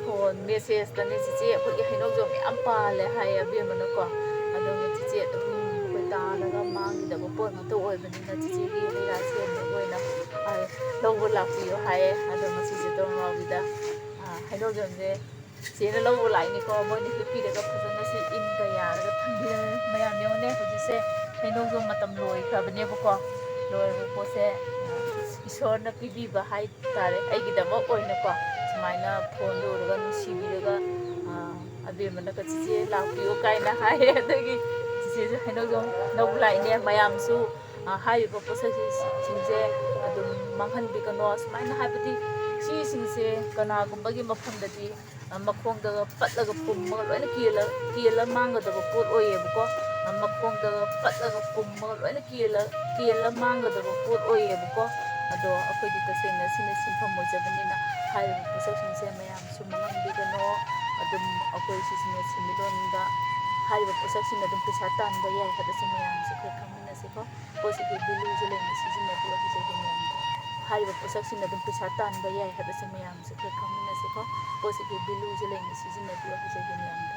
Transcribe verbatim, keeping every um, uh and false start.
Phone ꯃꯦꯁꯦꯖꯇꯅꯦ ꯆꯤꯆꯦ ꯑꯩꯈꯣꯏꯒꯤ ꯍꯩꯅꯧꯁꯨ ꯃꯌꯥꯝ ꯄꯥꯜꯂꯦ ꯍꯥꯏꯌꯦ ꯑꯕꯦꯝꯃꯅꯀꯣ꯫ ꯑꯗꯨꯅ ꯆꯤꯆꯦ ꯑꯗꯨꯝ ꯑꯩꯈꯣꯏ ꯇꯥꯔꯒ ꯃꯥꯡꯈꯤꯗꯕ ꯄꯣꯠ ꯉꯥꯛꯇ ꯑꯣꯏꯕꯅꯤꯅ ꯆꯤꯆꯦꯒꯤ ꯍꯩ ꯔꯥ ꯁꯦꯝꯅꯕ ꯑꯣꯏꯅ ꯂꯧꯕ ꯂꯥꯛꯄꯤꯌꯣ ꯍꯥꯏꯌꯦ꯫ ꯑꯗꯣ ꯉꯁꯤꯁꯦ ꯇꯣꯔꯣꯡ ꯂꯥꯎꯕꯤꯗ ꯍꯩꯅꯧꯁꯦ ꯆꯦꯅ ꯂꯧꯕ ꯂꯥꯛꯏꯅꯤꯀꯣ꯫ ꯃꯣꯏꯅ ꯍꯦꯛꯄꯤꯔꯒ ꯐꯖꯅꯁꯨ ꯏꯪꯒ ꯌꯥꯔꯒ ꯊꯝꯕꯤꯔꯝꯃꯦ꯫ ꯃꯌꯥꯝ ꯌꯦꯡꯉꯨꯅꯦ, ꯍꯧꯖꯤꯛꯁꯦ ꯍꯩꯅꯧꯁꯨ ꯃꯇꯝ ꯂꯣꯏꯈ꯭ꯔꯕꯅꯦꯕꯀꯣ꯫ ꯂꯣꯏꯔꯕ ꯄꯣꯠꯁꯦ ꯏꯁꯣꯔꯅ ꯄꯤꯕꯤꯕ ꯍꯥꯏꯇꯥꯔꯦ꯫ ꯑꯩꯒꯤꯗꯃꯛ ꯑꯣꯏꯅꯀꯣ ꯁꯨꯃꯥꯏꯅ ꯐꯣꯟꯗ ꯎꯔꯒ ꯅꯨꯡꯁꯤꯕꯤꯔꯒ ꯑꯕꯦꯝꯃꯅꯒ "ꯆꯤꯆꯦ ꯂꯥꯛꯄꯤꯌꯨ" ꯀꯥꯏꯅ ꯍꯥꯏꯌꯦ꯫ ꯑꯗꯒꯤ ꯆꯤꯆꯦꯁꯨ ꯍꯩꯅꯧꯁꯨ ꯂꯧꯕ ꯂꯥꯛꯏꯅꯦ꯫ ꯃꯌꯥꯝꯁꯨ ꯍꯥꯏꯔꯤꯕ ꯄꯣꯠꯁꯛꯁꯤꯡꯁꯦ ꯑꯗꯨꯝ ꯃꯥꯡꯍꯟꯕꯤꯒꯅꯣ꯫ ꯁꯨꯃꯥꯏꯅ ꯍꯥꯏꯕꯗꯤ ꯁꯤꯁꯤꯡꯁꯦ ꯀꯅꯥꯒꯨꯝꯕꯒꯤ ꯃꯐꯝꯗꯗꯤ ꯃꯈꯣꯡꯗꯒ ꯄꯠꯂꯒ ꯄꯨꯝꯃꯒ ꯂꯣꯏꯅ ꯀꯦꯜꯂ ꯀꯦꯜꯂ ꯃꯥꯡꯒꯗꯕ ꯄꯣꯠ ꯑꯣꯏꯌꯦꯕꯀꯣ꯫ ꯃꯈꯣꯡꯗꯒ ꯄꯠꯂꯒ ꯄꯨꯝꯃꯒ ꯂꯣꯏꯅ ꯀꯦꯜꯂ ꯀꯦꯜꯂ ꯃꯥꯡꯒꯗꯕ ꯄꯣꯠ ꯑꯣꯏꯌꯦꯕꯀꯣ꯫ ꯑꯗꯣ ꯑꯩꯈꯣꯏꯗꯤ ꯇꯁꯦꯡꯅ ꯁꯤꯅ ꯁꯤꯟꯐꯝ ꯑꯣꯏꯖꯕꯅꯤꯅ ꯍꯥꯏꯔꯤꯕ ꯄꯣꯠꯁꯛꯁꯤꯡꯁꯦ ꯃꯌꯥꯝꯁꯨ ꯃꯥꯡꯍꯟꯕꯤꯒꯅꯣ꯫ ꯑꯗꯨꯝ ꯑꯩꯈꯣꯏ ꯁꯤꯁꯤꯅ ꯁꯦꯟꯃꯤꯠꯂꯣꯟꯗ ꯍꯥꯏꯔꯤꯕ ꯄꯣꯠꯁꯛꯁꯤꯡꯅ ꯑꯗꯨꯝ ꯄꯩꯁꯥ ꯇꯥꯟꯕ ꯌꯥꯏ ꯍꯥꯏꯕꯁꯦ ꯃꯌꯥꯝꯁꯨ ꯈꯔ ꯈꯪꯃꯤꯟꯅꯁꯤꯀꯣ꯫ ꯄꯣꯠꯁꯤꯒꯤ ꯚꯦꯂꯨꯁꯦ ꯂꯩꯅ ꯁꯤꯖꯤꯟꯅꯕꯤꯌꯨ ꯍꯥꯏꯖꯒꯦ ꯃꯌꯥꯝꯗ꯫ ꯍꯥꯏꯔꯤꯕ ꯄꯣꯠꯁꯛꯁꯤꯡꯅ ꯑꯗꯨꯝ ꯄꯩꯁꯥ ꯇꯥꯟꯕ ꯌꯥꯏ ꯍꯥꯏꯕꯁꯦ ꯃꯌꯥꯝꯁꯨ ꯈꯔ ꯈꯪꯃꯤꯟꯅꯁꯤꯀꯣ꯫ ꯄꯣꯠꯁꯤꯒꯤ ꯚꯦꯂꯨꯁꯦ ꯂꯩꯅ ꯁꯤꯖꯤꯟꯅꯕꯤꯌꯨ ꯍꯥꯏꯖꯒꯦ ꯃꯌꯥꯝꯗ꯫